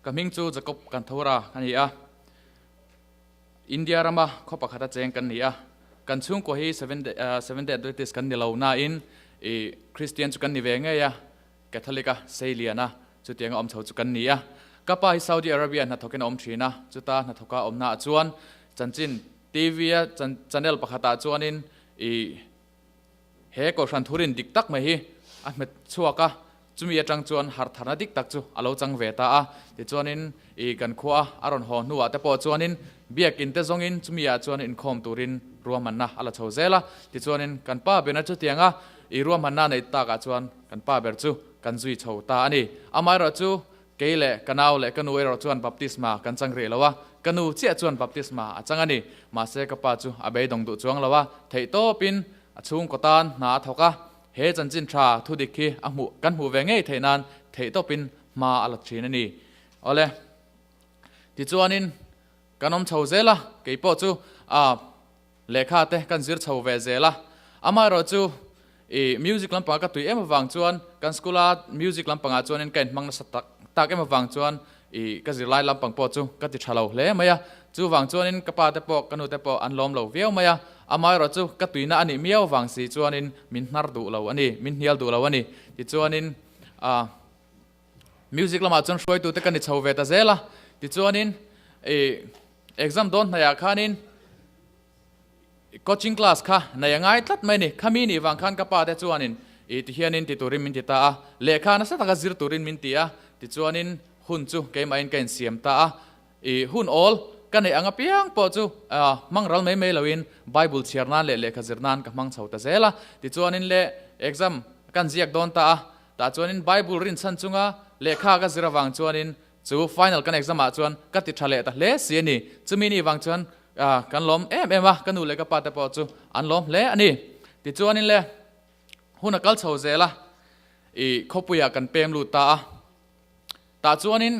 Ka hming chu Jacob Kanthora a ni a. India rama khaw pakhata cheng kan ni a. Kan chhungkua hi Seventh Day Adventist kan ni lo nain i Christian chu kan ni ve ngei a, Catholic a sei lian a, chutianga awm chho chu kan ni a. Ka pa hi Saudi Arabia hnathawkin a awm thin a, chuta hnathawka awmnaah chuan chanchin TV a channel pakhatah chuanin i He Kohhran thurin dik tak mai hi a hmet chhuak a, chumi atang chuan harh tharna dik tak chu a lo chang ve ta a. Tichuanin i kan khua a rawn haw hnuah te pawh chuanin biakin te zawngin chumi ah chuan inkhawm turin ruahmanna a la chho zel a. Tichuanin kan pa berna chutianga i ruahmanna neih takah chuan kan pa ber chu kan zui chho ta a ni. Amaherawhchu Kei leh ka nau leh ka nu erawh chuan baptisma kan chang rih lo a, ka nu chiah chuan baptisma a chang a ni. Mahse ka pa chu a beidawng duh chuang lo a, theihtawpin a chhungkaw tan hna a thawk a, he chanchin tha thudik hi a hmuh kan hmuh ve ngei theih nan theihtawpin hma a la thin a ni. Awle, tichuanin kan awm chho zel a, kei pawh chu a. Lehkha te kan zir chho ve zel a, amaherawh chu i music lampanga ka tui em avang chuan kan school a music lampangah chuanin ka inhmang nasa tak tak em avang chuan i ka zirlai lampang pawh chu ka ti tha lo hle mai a, chuvang chuanin ka pa te pawh ka nu te pawh an lawm lo viau mai a, amaherawh chu ka tuina a nih miau avang si chuanin min hnar duh lo a ni, min hnial duh lo a ni. Tichuanin a music lamah chuan hruaitu te ka ni chho ve ta zel a, tichuanin i Exam dawn hnaiah khanin coaching class kha nei a ngai tlat mai a ni. Khami nih vang khan ka pa te chuanin i tihianin ti turin min ti ta a, lehkha nasa taka zir turin min ti a, tichuanin hun chu keimahin ka insiam ta a. I hun awl ka neih ang apiang pawh chu hmang ral mai mai loin Bible chhiar nan leh lehkha zir nan ka hmang chho ta zel a. Tichuanin le exam kan ziak dawn ta a, tah chuanin Bible rinchhan chunga lehkha ka zir avang chuanin Chu final kan exam ah chuan ka ti tha leh ta hle si a ni. Chumi ni vang chuan kan lawm em em a, ka nu leh ka pa te pawh chu an lawm hle a ni. Tichuanin le hun a kal chho zel a, i khawpuiah kan pem lut ta a. Tah chuanin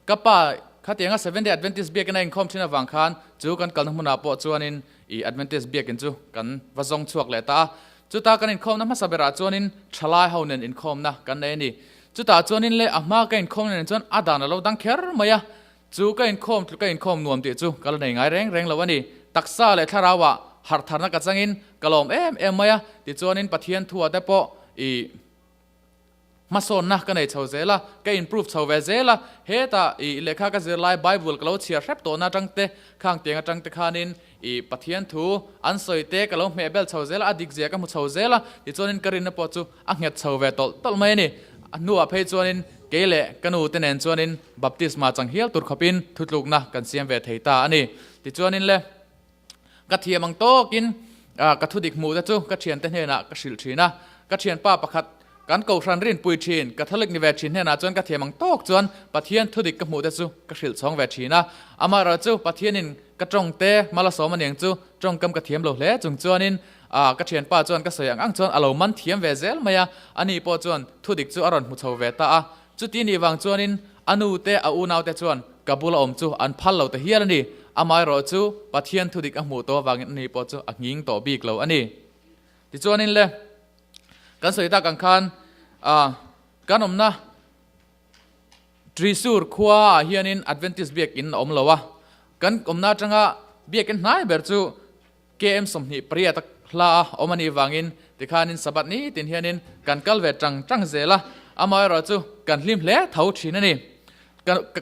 ka pa khatianga Seventh Day Adventist biakin a inkhawm thin avang khan chu kan kalna hmunah pawh chuanin i Adventist biakin chu kan va zawng chhuak leh ta a. Chuta kan inkhawmna hmasa berah chuanin thalai ho nen inkhawmna kan nei a ni. Chutah chuanin le a hma ka inkhawm nen chuan a dan a lo dang kher mai a, chu ka inkhawm tluk ka inkhawm nuam tih chu ka la nei ngai reng reng lo a ni. Taksa leh thlarauah harh tharna ka changin ka lawm em em mai a, tichuanin Pathian thua te pawh i hmasawnna ka nei chho zel a, ka improve chho ve zel a, hetah i lehkha ka zir lai Bible ka lo chhiar hrep tawhna atang te, khang tiang atang te khanin i Pathian thu an sawi te ka lo hmeh bel chho zel a, a dik zia ka hmu chho zel a, tichuanin ka rinna pawh chu a nghet chho ve tawlh tawlh mai a ni. A hnuah phei chuanin kei leh ka nu te nen chuanin baptisma chang hial tur khawpin thutlukna kan siam ve thei ta a ni. Tichuanin le ka thiam ang tawkin ka thudik hmuh te chu ka thiante hnenah ka hrilh thin a, ka thianpa pakhat kan kohhran rinpui thin Catholic ni ve thin hnenah chuan ka thiam ang tawk chuan Pathian thudik ka hmuh te chu ka hrilh chhawng ve thin a. Amaherawhchu Pathianin ka tawngte hmalasawm aniang chu tawngkam ka thiam lo hle chung chuanin A, ka thianpa chuan ka sawi ang ang chuan a lo man thiam ve zel mai a, ani pawh chuan thudik chu a rawn hmu chho ve ta a. Chuti nih vang chuanin a nu te a unau te chuan ka bula awm chu an phal lo ta hial a ni. Amaherawh chu Pathian thudik a hmuh tawh avangin ani pawh chu a nghing tawh bik lo a ni. Tichuanin le, kan sawi tak ang khan a, kan awmna Trisur khua ah hianin Adventist biakin a awm lo a, kan awmna atanga biakin hnai ber chu KM 28 a hla a awm a nih vangin tikhanin Sabbath ni tin hianin kan kal ve tang tang zel a, amaherawh chu kan hlim hle tho thin a ni.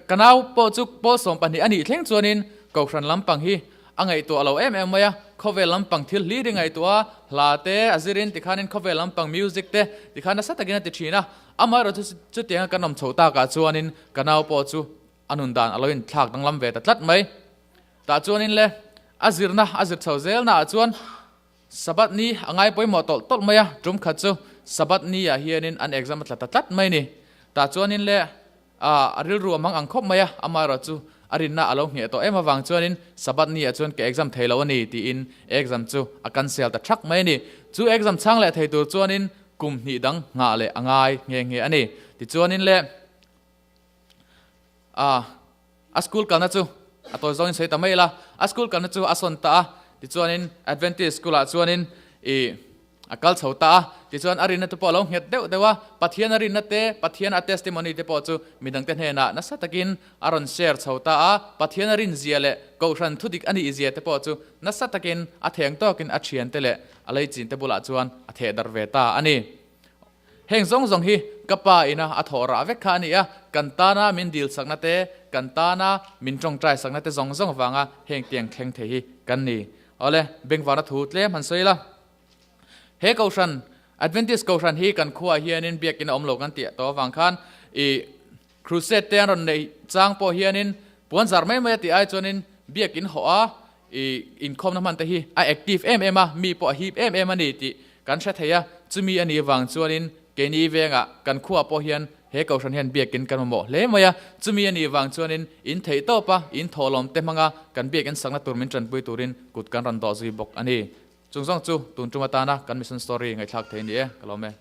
Ka nau pawh chu pawl 12 a nih thleng chuanin Kohhran lampang hi a ngaihtuah lo em em mai a, khawvel lampang thil hlir i ngaihtuah a, hla te a zirin tikhanin khawvel lampang music te tikhan nasa takin a ti thin a, amaherawh chu chutianga kan awm chho takah chuanin ka nau pawh chu a nun dan a lo inthlak danglam ve ta tlat mai. Tah chuanin le, a zirna a zir chho zelna ah chuan Sabbath ni a ngai pawimawh tawlh tawlh mai a, tum khat chu Sabbath ni ah hianin an exam a tla ta tlat mai a ni. Tah chuanin le, a rilru a mang ang khawp mai a, amaherawh chu a rinna a lo ngheh tawh em avang chuanin Sabbath ni ah chuan ka exam thei lo a ni tiin exam chu a cancel ta thak mai a ni. Chu exam chhang leh thei tur chuanin kum hnih dang nghah leh a ngai nghe nghe a ni. Tichuanin le, a a school kalna chu a tawi zawngin sawi ta mai ila a school kalna chu a sawn ta a tichuanin Adventist school ah chuanin ih a kal chho ta a. Tichuan a rinna te pawh a lo nghet deuh deuh a, Pathian a rinna te, Pathian a testimony te pawh chu midangte hnenah nasa takin a rawn share chho ta a, Pathian a rinzia leh Kohhran thudik a nihzia te pawh chu nasa takin a theng tawkin a thiante leh a leichin te bulah chuan a theh darh ve ta a ni. Heng zawng zawng hi ka pa ina a thawh rah vek kha a ni a, kan tana min dil sakna te, kan tana min tawngtai sakna te zawng zawng vanga heng tiang thleng thei hi kan ni. Awle, bengvarna thu tlem han sawi la. He Kohhran, Adventist Kohhran hi kan khuaah hianin biakin a awm lo kan tih tawh avang khan i Crusade te an rawn neih chang pawh hianin puan zar mai mai a tih ai chuanin biakin hawh a i inkhawmna hman te hi a active em em a, mi pawh a hip em em a ni tih kan hre thei a, chumi a nih vang chuanin keini vengah kan khuaah pawh hian he Kohhran hian biakin kan mamawh hle mai a, chumi a nih vang chuanin in theih tawp a, in thawhlawm te hmanga kan biakin sakna tur min tanpui turin kut kan rawn dawh zui bawk a ni. Chung zawng chu tun tum atana kan mission story ngaihthlak thei a ni e, ka lawm e.